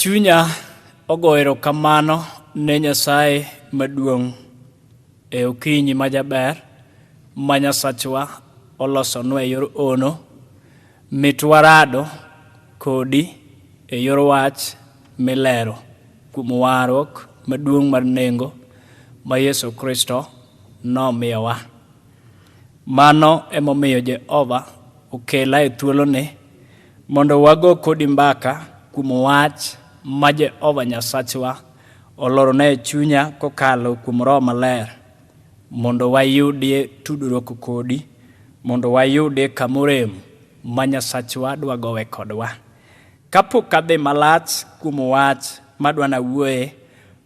Chunya ogo erokamano ne Nyasaye maduong' e okinyi ma jaber ma Nyasachwa olosonwa e yor ono. Mit warado kodi e yor wach milero kuom warruok maduong' mar nengo ma Yesu Kristo nomiyowa. Mano emomiyo Jehova okela e thuoloni mondo wago kodi mbaka kuom wach ma Jehova Nyasachwa olorona e chunya kokalo kuom Roho Maler, mondo wayudie tudruok kodi, mondo wayudie kamorem ma Nyasachwa dwa gowe kodwa. Kapok adhi malach kuom wach madwa nawuoye,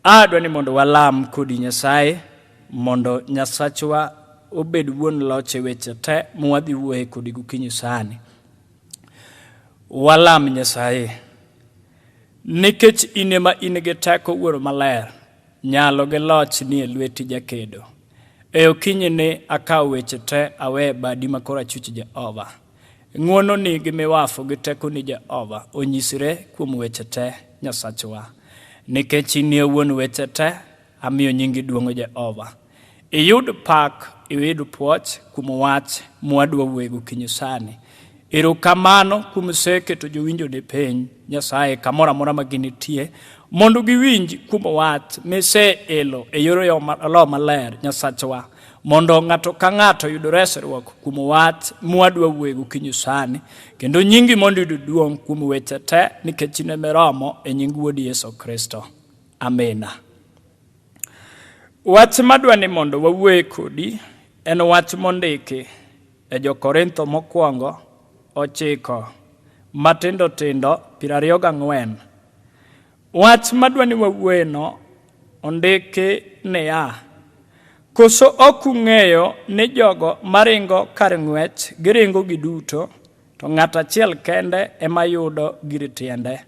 adwa ni mondo walam kodi Nyasaye mondo Nyasachwa obed wuon loch e weche te mwadhi wuoye kodi gokinyi sani. Walam Nyasaye. Nikech in ema in gi teko Wuoro Maler, nyalo gi loch nie lweti jakedo. E okinyi ni akawo weche te awe e badi ma korachwich Jehova. Ng'wononi gi miwafu gi tekoni Jehova onyisre kuom weche te Nyasachwa. Nikech inie wuon weche te, Amiyo nyingi duong' Jehova. Iyud pak, iyud pwoch kuom wach mwadwa wuoye gokinyi sani. Erokamano kuom seketo jowinjoni piny, Nyasaye, kamoro amora ma ginitie, mondo giwinj kuom wach miseelo e yor Roho Maler, Nyasachwa, mondo ng'ato ka ng'ato oyud resruok kuom wach mwadwa wuoye gokinyi sani, kendo nyingi mondo oyud duong' kuom weche te, nikech in ema iromo e nying Wuodi Yesu Kristo. Amina. Wach madwa ni mondo wawuoye kodi en wach mondiki e Jo-Korintho mokwongo 9 matindo tindo 24. Wach madwa ni wawuoyeno ondiki niya, Koso ok ung'eyo ni jogo maringo kar ng'wech giringo giduto, to ng'at achiel kende ema yudo gir tiende.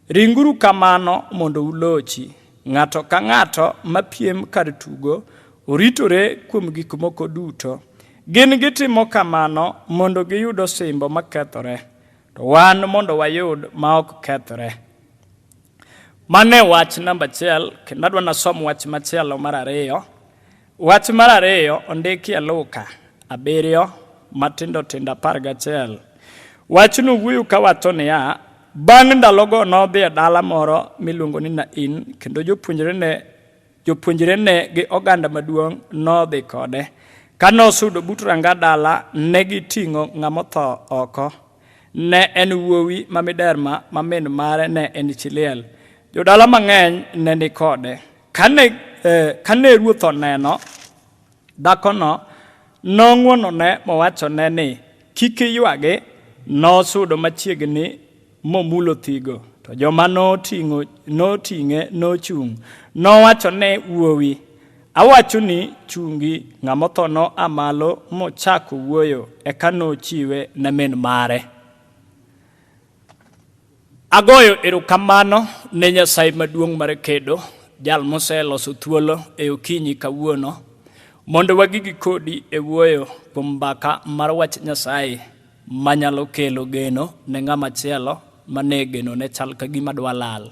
Ringuru kamano mondo ulochi. Ng'ato ka ng'ato mapiem kar tugo oritore kuom gik moko duto. Gin gitimo kamano mondo giyud osimbo makethore, to wan mondo wayud ma ok kethre. Mano e wach namba achiel, kendo adwa nasom wach machielo mar ariyo. Wach mar ariyo ondiki e Luka 7 matindo tindo 11. Wachno wuoyo kawacho niya, bang' ndalogo nodhi e dala moro miluongo ni Nain, kendo jopuonjrene gi oganda maduong' nodhi kode. Ka nosudo but ranga dala, ne giting'o ng'ama otho oko. Ne en wuowi ma miderma ma min mare ne en chi liel. Jodala mang'eny ne ni kode. Kane ruoth oneno dhakono, nong'wonone mowachone ni, kik iywagi. Nosudo machiegni momulo thigo, to joma noting'e nochung'. Nowacho ne wuowi, awachoni chungi. Ng'ama otho noa malo mochako wuoyo, eka nochiwe ne min mare. Agoyo erokamano ne Nyasaye maduong' mar kedo, jal moseloso thuolo e okinyi kawuono mondo wagigi kodi e wuoyo kuom mbaka mar wach Nyasaye manyalo kelo geno ne ng'ama chielo mane geno ne chal ka gima dwa lal.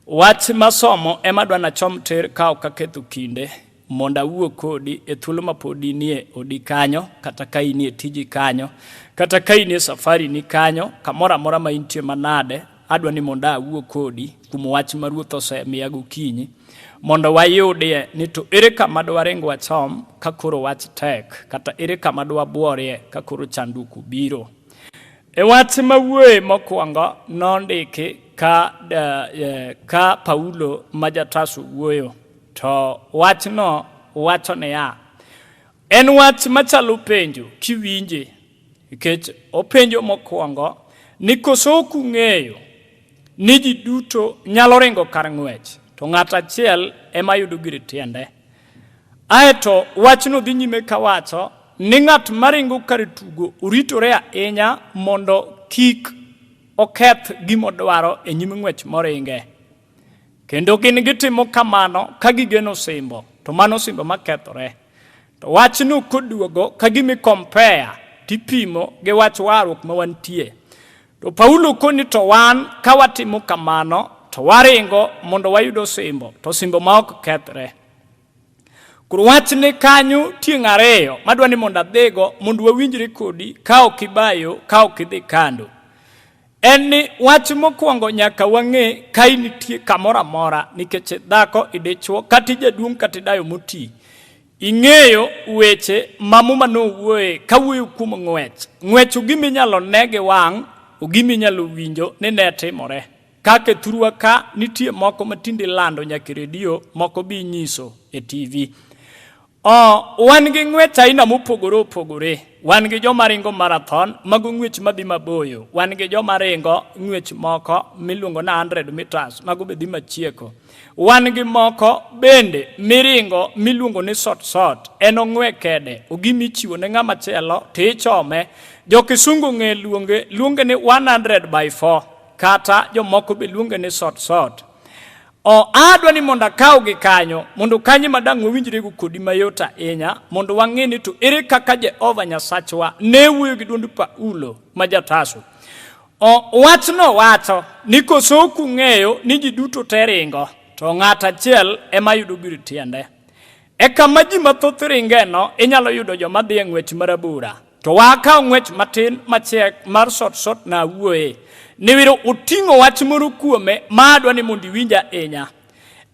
Wach masomo ema dwa nachom tir ka ok aketho kinde mondo awuo kodi e thuolo ma pod inie odi kanyo, kata ka inie tiji kanyo, kata ka inie safari ni kanyo, kamoro amora ma intie manade, adwa ni mondo awuo kodi kuom wach ma Ruoth osemiya gokinyi, mondo wayudie ni to ere kama dwaring wachom ka koro wach tek, kata ere kama dwabuorie ka koro chandruok obiro. E wach mawuoye mokwongo nondiki ka Paulo ma ja-Tarso wuoyo. To wachno wacho niya, en wach machalo penjo kiwinje, nikech openjo mokwongo ni koso ok ung'eyo ni ji duto nyalo ringo kar ng'wech, to ng'at achiel ema yudo gir tiende. Aeto wachno dhi nyime kawacho ni ng'at maringo kar tugo oritore ahinya mondo kik oketh gimodwaro e nyim ng'wech moringe. Kendo gin gitimo kamano ka gigeno osimbo, to mano osimbo makethore. To wachno koduogo ka gima ikompea tipimo gi wach warruok ma wantie. To Paulo koni to wan ka watimo kamano to waringo mondo wayud osimbo, to osimbo ma ok kethre. Koro wach ni kanyo tieng' ariyo madwa ni mondo adhigo mondo wawinjre kodi ka ok ibayo ka ok idhi kando. En ni wach mokwongo nyaka wang'e ka initie kamoro amora nikech dhako idichwo kata ijaduong' kata idayo moti. Ing'eyo weche ma Muma nowuoye kawuoyo kuom ng'wech. Ng'wech ogima inyalo ne gi wang', ogima inyalo winjo ni ne timore. Kaka e thurwa ka nitie moko ma tinde ilando nyaka e redio, moko be inyiso e TV. O, wan gi ng'wech aina mopogore opogore. Wan gi joma ringo marathon, mago ng'wech madhi maboyo. Wan gi joma ringo ng'wech moko miluongo na 100 meters, mago be dhi machieko. Wan gi moko bende miringo miluongo ni sot sot, en ong'we kede, ogima ichiwo ne ng'ama chielo to ichome. Jo kisungu ng'e luonge, luonge ni 100 by 4 kata jomoko be luonge ni sot sot. O, adwa ni mondo akaw gi kanyo mondo kanyo ma dang' wawinjrego kodi mayot ahinya mondo wang'e ni to ere kaka Jehova Nyasachwa ne wuoyo gi dwond Paulo ma ja-Tarso. O, wachno wacho ni koso ok ung'eyo ni ji duto te ringo to ng'at achiel ema yudo gir tiende. E kama ji mathoth ringeno inyalo yudo joma dhi e ng'wech marabora. To wakaw ng'wech matin machiek mar sot sot na awuoye. Niwiro oting'o wach moro kuome ma adwa ni mondo iwinj ahinya.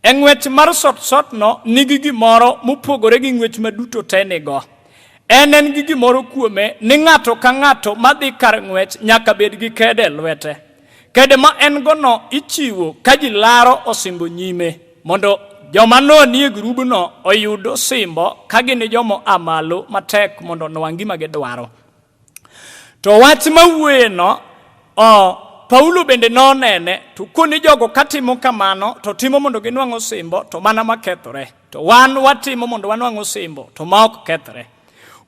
E ng'wech mar sot sot no nigi gimoro mopogore gi ng'wech ma duto te nigo. En en gi gimoro kuome ni ng'ato ka ng'ato madhi kar ng'wech nyaka bed gi kede e lwete. Kede ma en gono ichiwo ka ji laro osimbo nyime mondo joma nonie grubno oyud osimbo ka gin joma oa malo matek mondo onwang' gima gidwaro. To wach mawuoyeno o Paulo bende nonene to koni jogo katimo kamano to timo mondo ginwang' osimbo to mana makethore. To wan watimo mondo wanwang' osimbo to ma ok kethre.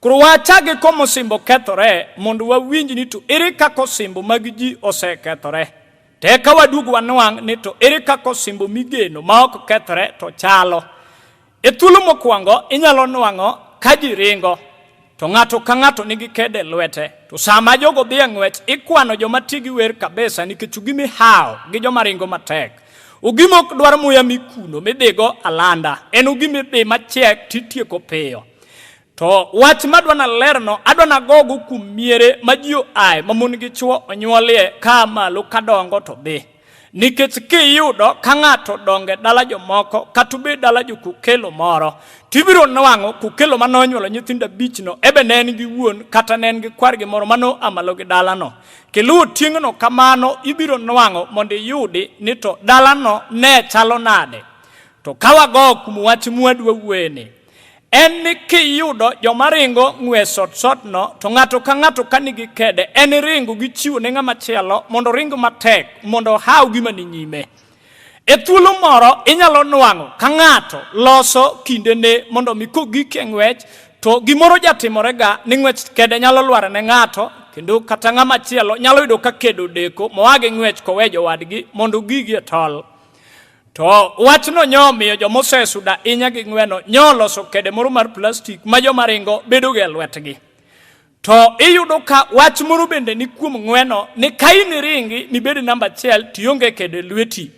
Koro wachage koma osimbo kethore mondo wawinj ni to ere kaka osimbo mag ji osekethore. To eka waduog wanwang' ni to ere kaka osimbo migeno ma ok kethre to chalo. E thuolo mokwongo inyalo nwang'o ka ji ringo to ng'ato ka ng'ato nigi kede e lwete. To sama jogo dhi e ng'wech ikwano joma tigi wer kabisa nikech ogima ihawo gi joma ringo matek. Ogima ok dwar muya mikuno midhigo alanda. En ogima idhi machiek titieko piyo. To wach madwa nalerno adwa nagogo kuom miere ma ji oaye ma mon gi chwo onyuolie ka malo kadongo to dhi. Nikech kiyudo ka ng'ato dongo e dala jomoko kata obed dala jokokelo moro tibiro nwang'o kokelo mane onyuolo nyithindo abichno ebe ne en gi wuon kata ne en gi kwargi moro mane oa malo gi dalano. Kiluwo tieng'no kamano ibiro nwang'o mondo iyudi ni to dalano ne chalo nade. To ka wago kuom wach mwadwa wuoyeni en ni kiyudo joma ringo ng'we sot sot no to ng'ato ka ng'ato ka nigi kede en ringo gi chiwo ne ng'ama chielo mondo oring matek mondo ohaw gima ni nyime. E thuolo moro inyalo nwang'o ka ng'ato loso kindene mondo mi kogik e ng'wech to gimoro jatimorega ni ng'wech kede nyalo lwar ne ng'ato kendo kata ng'ama chielo nyalo yudo ka kedo deko moa gi ng'wech kowe jowadgi mondo gigi e tol. To wachno nyo omiyo joma osesudo ahinya gi ng'weno nyo oloso kede moro mar plastik ma joma ringo bedo go e lwetgi. To iyudo ka wach moro bende ni kuom ng'weno ni ka in iringi mibed namba achiel to ionge kede e lweti.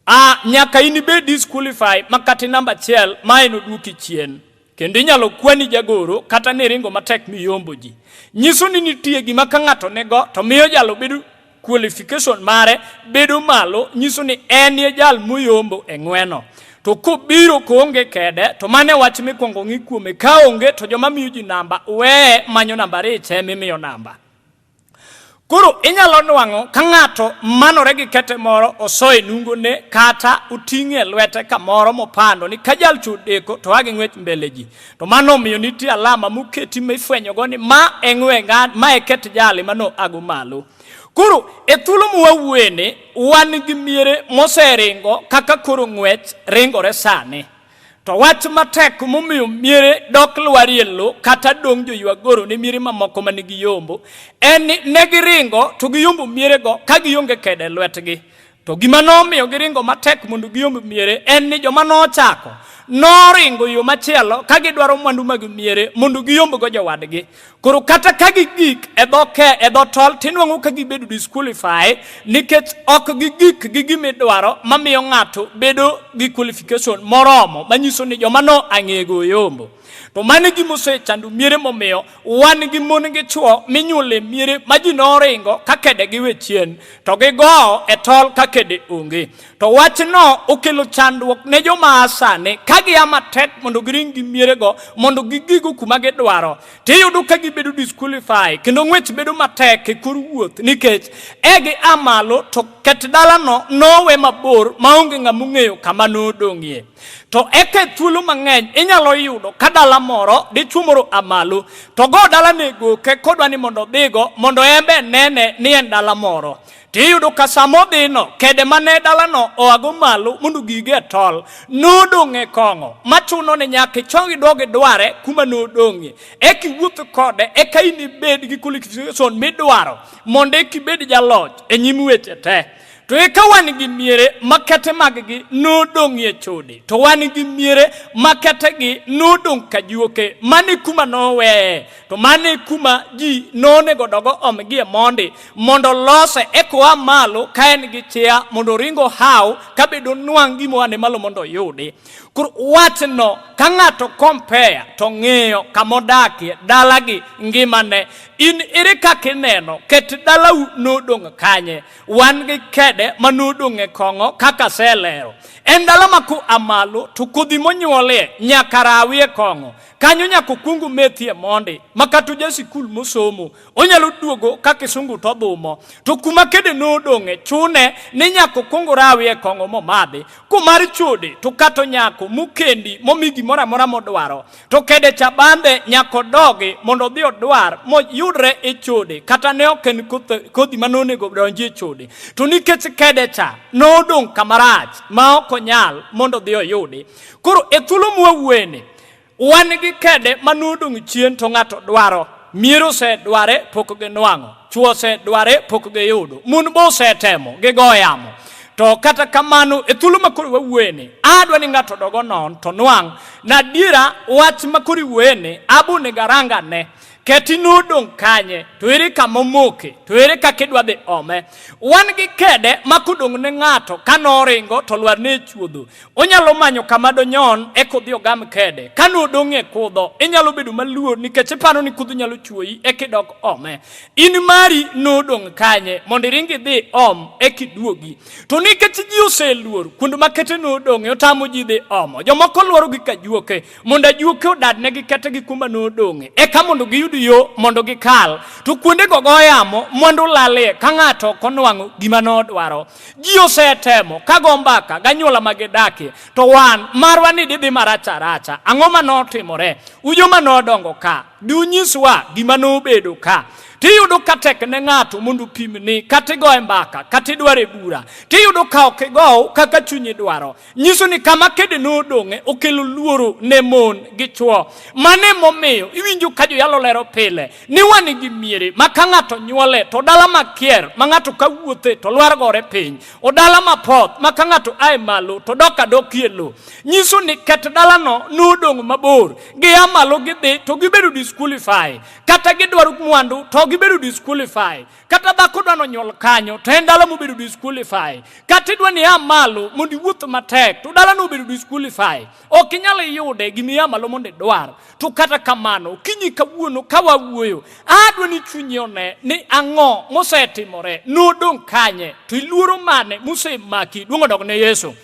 A nyaka in ibed disqualify ma kata namba achiel ma en oduoki chien. Kendo inyalo kwani jagoro kata ni ringo matek miyombo ji. Nyiso ni nitie gima ka ng'ato nigo to miyo jalo bedo qualification mare bedo malo, nyiso ni en e jal moyombo e ng'weno. To kobiro koonge kede to mano e wach mikwongo ng'i kuome. Ka onge to joma miyo ji namba weye manyo namba riche mimiyo namba. Koro inyalo nwang'o ka ng'ato manore gi kete moro oso e nungone kata oting'e e lwete kamoro mopando ni ka jal cho deko to a gi ng'wech mbele ji. To mano omiyo nitie alama moketi mifwenyogo ni ma e ng'we ma e ket jali mano ago malo. Koro e thuolo mwawuoyeni wan gi miere moseringo kaka koro ng'wech ringore sani. To wach matek momiyo miere dok lwarie lo kata dong' joywa goro ne miere mamoko ma nigi yombo en ni ne giringo to giyombo mierego ka gionge kede e lwetgi. To gima nomiyo giringo matek mondo giomb miere en ni joma nochako noringo yo machielo ka gidwaro mwandu mag miere mondo giombgo jowadgi. Koro kata ka gigik e dho ke e dho tol tinwang'o ka gibedo disqualify nikech ok gigik gi gima idwaro mamiyo ng'ato bedo gi qualification moromo manyiso ni joma no ang'ego oyombo. To mano e gima osechando miere momiyo wan gi mon gi chwo minyuolo e miere ma ji noringo ka kede giwe chien to gigowo e tol ka kede onge. To wachno okelo chandruok ne joma a sani ka gia matek mondo giring gi mierego mondo gigigo kuma gidwaro. Tiyudo ka gibedo disqualify kendo ng'wech bedo matek e kor wuoth nikech e gi a malo to ket dalano nowe mabor maonge ng'ama ong'eyo kama nodong'ie. To eka e thuolo mang'eny inyalo yudo ka dala moro dichwo moro a malo to go dalane goke kodwa ni mondo odhigo mondo en be nene ni en dala moro. Tiyudo ka sama odhino kede mane dalano oago malo mondo gige e tol nodong' e kong'o machuno ni nyaka ichong idog idware kuma nodong'ie eka iwuoth kode eka in ibed gi qualification midwaro mondo eka ibed jaloch e nyim weche te. To eka wan gi miere ma kete maggi nodong'ie chode, to wan gi miere ma ketegi nodong' kajuoke, mane kuma noweye, to mane kuma ji nonego dogo omgie mondi, mondo lose eka oa malo ka en gi chia, mondo oring ohaw kabedo nwang' gima oane malo mondo oyudi. Koro wachno ka ng'ato compare to ng'iyo kama odakie, dalagi, ngimane, in ere kaka ineno ket dalau nodong' kanye? Wan gi kede ma nodong' e kong'o kaka aselero. En dala ma koa malo to kodhi monyuolie nyaka rawie kong'o. Kanyo nyaka okwong omethie mondi ma kata ja sikul mosomo onyalo duogo ka kisungu to odhumo. To kuma kede nodong'e chune ni nyaka okwong orawie kong'o momadhi. Kumar chode to kata nyako mokendi momi gimoro amora modwaro to kede cha bandhe nyaka odogi mondo odhi odwar moyudre e chode kata ne ok en kodhi ma nonego donji e chode to nikech kede cha nodong' kamarach ma ok onyal mondo odhi oyudi. Koro e thuolo mwawuoyeni wan gi kede ma nodong' chien to ng'ato dwaro mier osedware pok ginwang'o chwo osedware pok giyudo mon be osetemo gigo yamo to kata kamano e thuolo ma koro wawuoyeni adwa ni ng'ato odog onon to nwang' na adiera wach ma koro iwuoyeni abo onego arang ane keti nodong' kanye to ere kama omoke to ere kaka idwa dhi ome wan gi kede ma kodong' ne ng'ato ka noringo to lwar ne e chuodho onyalo manyo kama donyon eka odhi ogam kede ka nodong' e kudho inyalo bedo maluor nikech iparo ni kudho nyalo chuoyi eka idok ome in mari nodong' kanye mondo iring idhi om eka iduogi to nikech ji oseluor kuond ma kete nodong'e otamo ji dhi omo jomoko luoro gi kajuoke mondo ajuoke odadnegi ketegi kuma nodong'e eka mondo giyud yo mondo gikal to kuondego go yamo mondo lalie ka ng'ato ok onwang'o gima nodwaro ji osetemo ka go mbaka ganyuola ma gidakie to wan marwa ni didhi marach aracha ang'o ma notimore ujo ma nodongo ka dunyiswa gima nobedo ka tiyudo ka tek ne ng'ato mondo opimni kata igoye mbaka kata idwaro e bura tiyudo ka ok igow kaka chunyi dwaro nyiso ni kama kede nodong'e okelo luoro ne mon gi chwo mano emomiyo iwinjo ka joyalo lero pile ni wan gi miere ma ka ng'ato nyuole to dala makier ma ng'ato ka wuothe to lwar gore piny odala mapoth ma ka ng'ato ae malo to dok adokie lo nyiso ni ket dalano nodong' mabor gia malo gidhi to gibedo disqualify kata gidwaro mwandu to gibedo disqualify kata dhako dwa nonyuol kanyo to en dala mobedo disqualify kata idwa ni ia malo mondo iwuoth matek to dalano obedo disqualify ok inyal yude gima ia malo mondo idwar to kata kamano okinyi kawuono ka wawuoyo adwa ni chunyi one ni ang'o mosetimore nodong' kanye to iluoro mane mosemaki duong' odog ne Yesu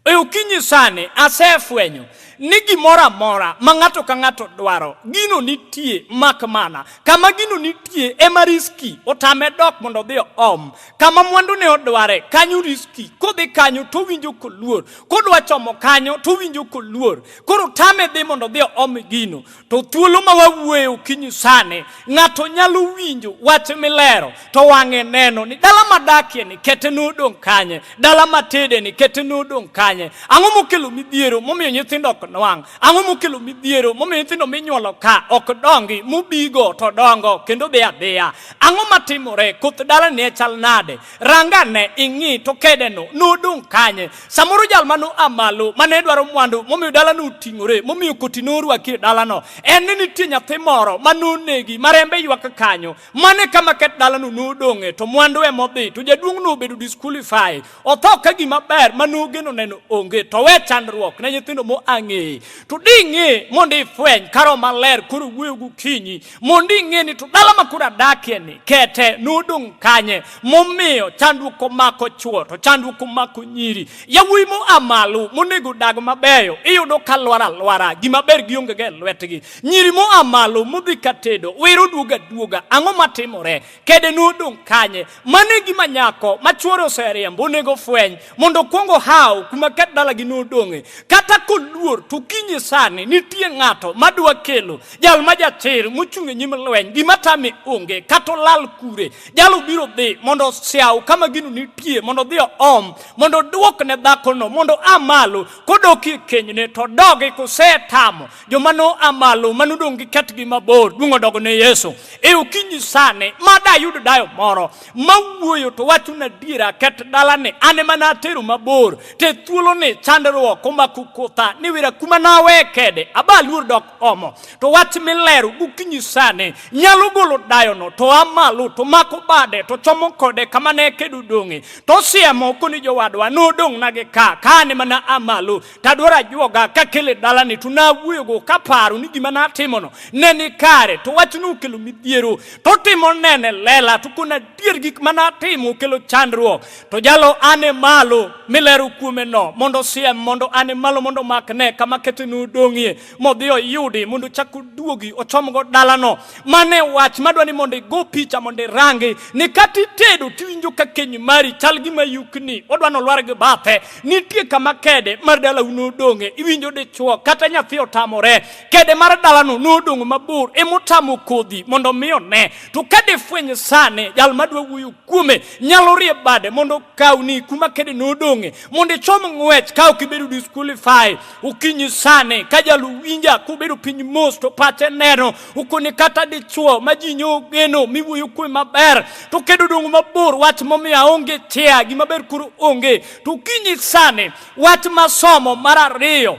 E okinyi sani asefwenyo ni gimoro amora ma ng'ato ka ng'ato dwaro gino nitie mak mana kama gino nitie ema riski otame dok mondo odhi oom kama mwandu ne odware kanyo riski kodhi kanyo to owinjo koluor kodwa chomo kanyo to owinjo koluor koro tame dhi mondo odhi oom gino To thuolo ma wawuoye okinyi sani, ng'ato nyalo winjo wach milero to wang'e neno ni dala madakie ni kete nodong' kanye, dala matede ni kete nodong' kanye. Ang'o mokelo midhiero momiyo nyithindo ok ok nwang'? Ang'o mokelo midhiero momiyo nyithindo minyuolo ka ok dongi, mubigo to dongo kendo dhi adhiya? Ang'o matimore? Koth dalani ne chal nade? Rangane ing'i to kedeno nodong' kanye? Samoro jal mano a malo mane dwaro mwandu momiyo dalano oting'ore, momiyo koti norwaki e dalano, en ni nitie nyathi moro manonegi ma rembe ywak kanyo. Mano e kama ket dalano nodong'e to mwandu emodhi to jaduong' nobedo disqualify. Otho ka gima ber ma nogeno neno onge to we chandruok ne nyithindo moa ng'eye. To ding'e mondo ifweny ka roho maler koro wuoyo gokinyi mondo ing'e ni to dala ma koro adakie ni kete nodong' kanye momiyo chandruok omako chwo to chandruok omako nyiri. Yawuoyi moa malo monego dag mabeyo iyudo ka lwar alwara gima ber gionge go e lwetgi. Nyiri moa malo modhi ka tedo wero duoga duoga ang'o matimore? Kede nodong' kanye? Mano e gima nyako ma chwore oseriembo onego fweny mondo okwong ohaw kuma ket dalagi nodong'e. Kata koluor to kinyi sani nitie ng'ato madwa kelo jal ma jachir mochung' e nyim lweny gima tame onge kata olal kure. Jalo biro dhi mondo osiaw kama gino nitie mondo odhi oom mondo oduok ne dhakono mondo a malo kodokie kenyne to dogi kosetamo joma noa malo manodong' gi ketgi mabor duong' odogo ne Yesu. E okinyi sani ma dayud dayo moro mawuoyo to wachona adiera ket dalani an ema natero mabor te thuoloni chandruok omako kotha ni wira kuma nawe kede aba luor dok omo to wach milero gokinyi sani nyalo golo dayono to a malo to mako bade to chomo kode kama ne kedo dong'e to siemo koni jowadwa nodong' nagi ka ka an ema na a malo tadwaro ajuoga kakele dalani to nawuoyogo kaparo ni gima natimono ne ni kare to wachno okelo midhiero to timo nene lela to kona adier gik ma natimo okelo chandruok to jalo ane malo milero kuome no mondo siem mondo ane malo mondo omakne kama kete nodong'ie modhi oyudi mondo ochak oduogi ochomgo dalano. Mano e wach madwa ni mondo igo picha mondo irangi ni kata itedo tiwinjo ka keny mari chal gima yukni odwa nolwar gi bathe. Nitie kama kede mar dalau nodong'e iwinjo dichuo kata nyathi otamore kede mar dalano nodong' mabor emotamo kodhi mondo mi one. To ka difweny sani jal madwa wuoyo kuome nyalo rie bade mondo okawni kuma kede nodong'e mondo ichom ng'wech ka ok ibedo disqualify okinyi sani ka jalo winja kobedo piny mos to pache neno okoni kata dichuo ma ji nyo geno miwuoyo kuome maber to kedo dong' mabor wach momiyo aonge chia gima ber koro onge to okinyi sani wach masomo mar ariyo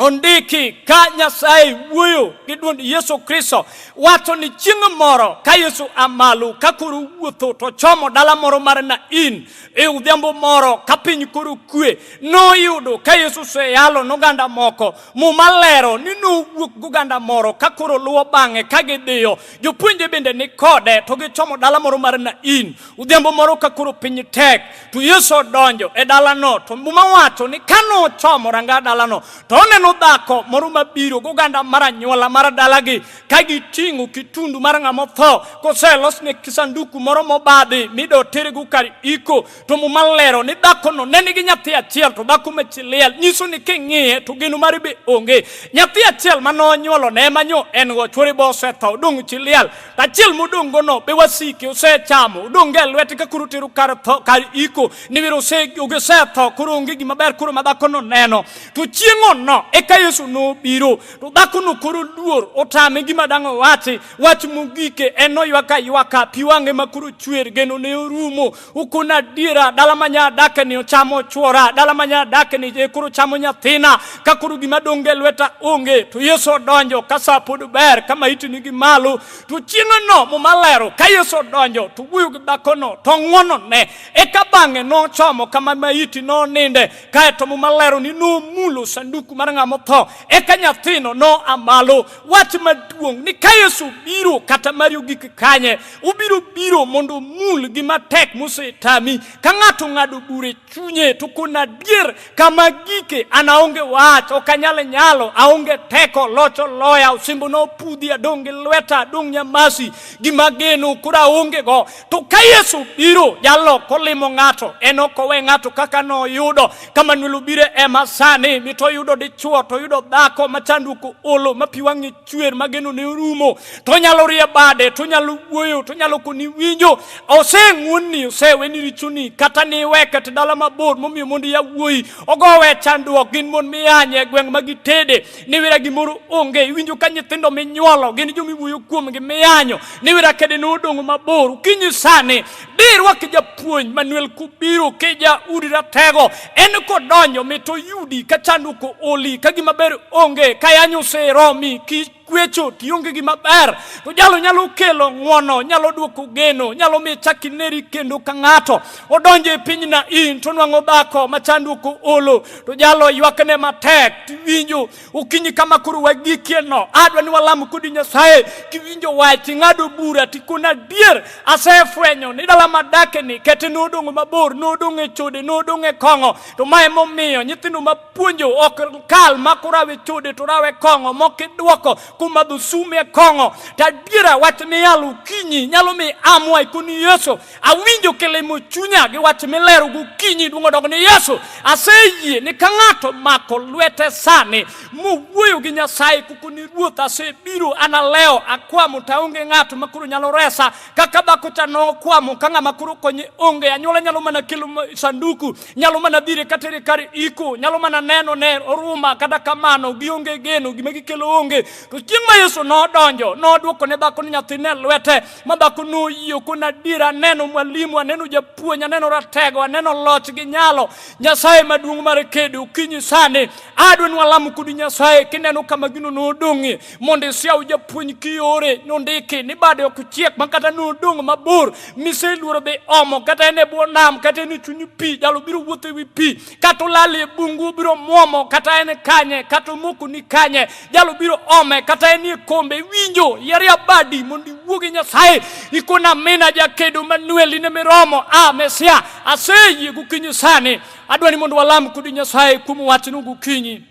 ondiki ka Nyasaye wuoyo gi duond Yesu Kristo wacho ni chieng' moro ka Yesu a malo ka koro wuotho to chomo dala moro mar Nain e odhiambo moro ka piny koro kwe noyudo ka Yesu oseyalo noganda moko. Muma lero ni nowuok goganda moro ka koro luwo bang'e ka gidhiyo. Jopuonje bende ni kode to gichomo dala moro mar Nain. Odhiambo moro ka koro piny tek to Yesu odonjo e dalano to Muma wacho ni ka nochomo ranga dalano to oneno dhako moro mabiro goganda mar anyuola mar dalagi ka giting'o kitundu mar ng'ama otho koselosne sanduku moro mobadhi mido tergo kar iko to Muma lero ni dhakono ne nigi nyathi achiel to dhako ma chi liel nyiso ni king'iye to geno mare be onge. Nyathi achiel ma nonyuolo ne ema nyo en go chwore be osetho odong' chi liel to achiel modong' gono be wasike osechamo odong' e lwete ka koro tero kar tho kar iko ni wero osetho koro onge gima ber koro ma dhakono neno. To chieng'ono eka Yesu nobiro to dhakono koro luor otame gima dang' owachi wach mogike en noywak aywaka pi wang'e ma koro chwer geno ne orumo ukona adiera dala ma nya adake ni ochamo chwora dala ma nya adake ni e koro chamo nyathina ka koro gima dong' e lweta onge to Yesu odonjo ka sa pod ber ka maiti nigi malo to chieng'no Muma lero ka Yesu odonjo to wuoyo gi dhakono to ng'wonone eka bang'e nochomo kama maiti noninde kaeto Muma lero ni nomulo sanduku mar ng'ama otho eka nyathino noa malo. Wach maduong' ni ka Yesu biro kata mari ogik kanye, obiro biro mondo omul gima tek mosetami. Ka ng'ato ong'ado bura e chunye to kona adier kama gike an aonge wach, ok anyal nyalo, aonge teko, loch oloya, osimbo nopudhi, adong' gi lweta, adong' nyamasi, gima geno koro aonge go. To ka Yesu biro, jalo kolimo ng'ato, en ok owe ng'ato kaka noyudo. Ka Manuel obiro ema sani, mito oyudo dichwo. dichuo to oyudo dhako ma chandruok oolo, ma pi wang'e chwer, ma geno ne orumo, to onyalo rie bade, to onyalo wuoyo, to onyalo koni winjo. Oseng'wonni, oseweni richoni, kata niwe kata dala mabor momiyo mondo yawuoyi ogowe chandruok, gin mon miyanye e gweng' ma gitede, niwira gimoro onge. Iwinjo ka nyithindo minyuolo gin joma iwuoyo kuomgi miyanyo, niwira kede nodong' mabor. Okinyi sani dirwak japuonj Manuel Kubiro kija udi ratego, en kodonjo mit oyudi ka chandruok ooli, ka gima ber onge, ka yanyo oseromi, ki kwecho tionge gima ber, to jalo nyalo kelo ng'wono, nyalo duoko geno, nyalo miyo ichak ineri kendo ka ng'ato odonjo e piny Nain to nwang'o dhako ma chandruok oolo, to jalo ywakne matek. Tiwinjo okinyi kama koro wagikie no, adwa ni walam kodi Nyasaye. Kiwinjo wach ing'ado bura tikona adier, asefwenyo ni dala madake ni kete nodong' mabor, nodong' e chode, nodong' e kong'o, to ma emomiyo nyithindo ma puonjo ok kal mak orawe chode to rawe kong'o mok idwoko kumadho sum e kong'o. To adiera wach miyalo okinyi nyalo mi amwa ikoni Yesu, awinjo kilimo chunya gi wach milero gokinyi, duong' odog ni Yesu. Aseyie ni ka ng'ato mako lwete sani mowuoyo gi Nyasaye koko ni Ruoth, asebiro an alewo akwamo to aonge ng'ato ma koro nyalo resa kaka dhako cha nokwamo ka ng'ama koro konye onge. Anyuola nyalo mana kelo sanduku, nyalo mana dhire katere kar iko, nyalo mana neno ne oruma, kata kamano gionge geno, gima gikelo onge. To chieng' ma Yesu nodonjo, nodwoko ne dhako ni nyathine e lwete, ma dhako noyie kona adiera, aneno mwalimu, aneno japuonj, aneno ratego, aneno loch gi nyalo Nyasaye maduong' mar kedo. Okinyi sani adwa ni walam kodi Nyasaye, kineno kama gino nodong'ie mondo isiaw japuonj kiore nondiki ni bade ok chiek ma kata nodong' mabor miseluoro dhi omo, kata en e bwo nam, kata en e chuny pi, jalo biro wuotho e wi pi, kata olal e bungu biro muomo, kata en kanye, kata omoko ni kanye, jalo biro ome, kata en e kombe. Winjo yier abadi mondo iwuo gi Nyasaye ikona mina jakedo Manuel in miromo a Mesia, aseyie gokinyi sani. Adwa ni mondo walam kodi Nyasaye kuom wachno gokinyi.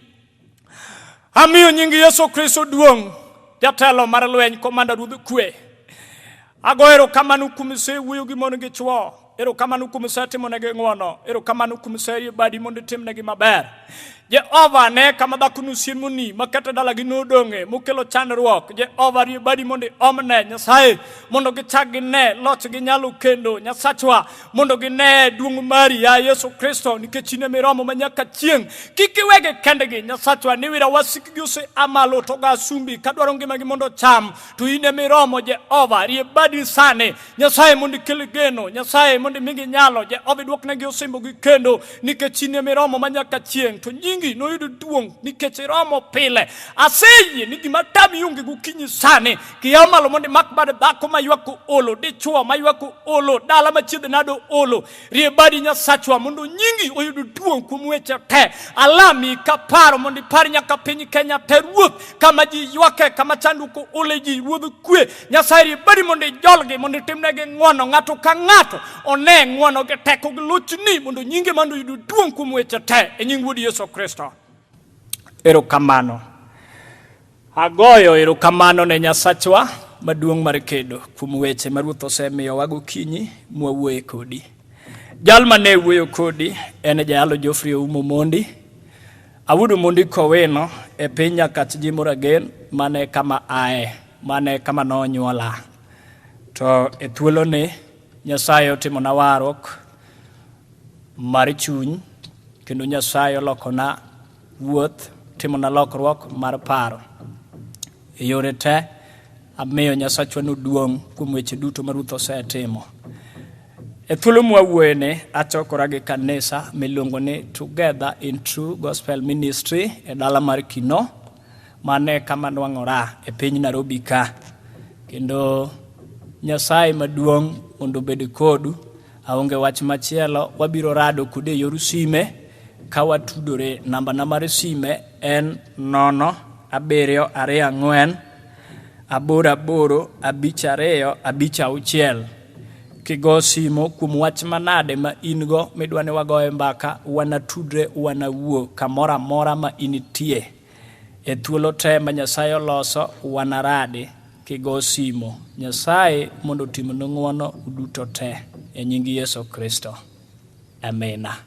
Amiyo nying Yesu Kristo duong', jatelo mar lweny, komanda ruodh kwe. Ago erokamano kuom isewuoyo gi mon gi chwo. Erokamano kuom isetimonegi ng'wono. Erokamano kuom iserie badi mondo itimnegi maber. Jehova, ne kama dhako nosiemoni ma kata dalagi nodong'e mokelo chandruok. Jehova, rie badi mondo iomne Nyasaye mondo gichak gine loch gi nyalo kendo Nyasachwa mondo gine duong' mari ya Yesu Kristo, nikech in ema iromo ma nyaka chieng'. Kik iwegi kendgi Nyasachwa, niwira wasikgi ose a malo to ga sumbi kadwaro ngimagi mondo ocham, to in ema iromo. Jehova, rie badi sani Nyasaye mondo ikel geno, Nyasaye mondo imigi nyalo, Jehova iduoknegi osimbogi kendo, nikech in ema iromo ma nyaka chieng', to nyingi noyud duong' nikech iromo pile. Aseyie ni gima tami onge gokinyi sani, kiyaw malo mondo imak bad dhako ma ywak olo, dichwo ma ywak olo, dala ma chiedh nado olo. Rie badi Nyasachwa mondo nyingi oyud duong' kuom weche te. Alami kaparo mondo ipar nyaka piny Kenya te Ruoth, kama ji ywake, kama chandruok oole ji, Ruodh kwe. Nyasaye rie badi mondo ijolgi, mondo itimnegi ng'wono, ng'ato ka ng'ato one ng'wono gi teko gi lochni, mondo nyinge mondo oyud duong' kuom weche te, e nying Wuod Yesu Kristo. Erokamano. Agoyo erokamano ne Nyasachwa maduong' mar kedo kuom weche ma Ruoth osemiyowa gokinyi mwawuoye kodi. Jal mane wuoyo kodi en jayalo Geoffrey Oumo Mondi. Awuodo Mondi Kowino e piny Nyakach Jimuragen, mane kama ae, mane kama nonyuola. To e thuoloni Nyasaye otimona warruok mar chuny kendo Nyasaye olokona wuoth, timona lokruok mar paro. E yore te, amiyo Nyasachwa no duong' kuom weche duto ma Ruoth osetimo. E thuolo mwawuoyeni, achokora gi kanisa miluongo ni Together in True Gospel Ministry e dala mar Kino, mane kama nwang'ora e piny Nairobi ka. Kendo Nyasaye maduong' mondo obed kodu. Aonge wach machielo, wabiro rado kode e yor sime ka watudore. Namba na mar sime en 0 7 2 4 8 8 5 2 5 6. Kigo simo kuom wach manade ma in go midwa ni wagoye mbaka, wanatudre, wanawuo kamoro amora ma initie. E thuolo te ma Nyasaye oloso, wanaradi kigo simo. Nyasaye mondo otimnu ng'wono uduto te. E nying Yesu Kristo. Amina.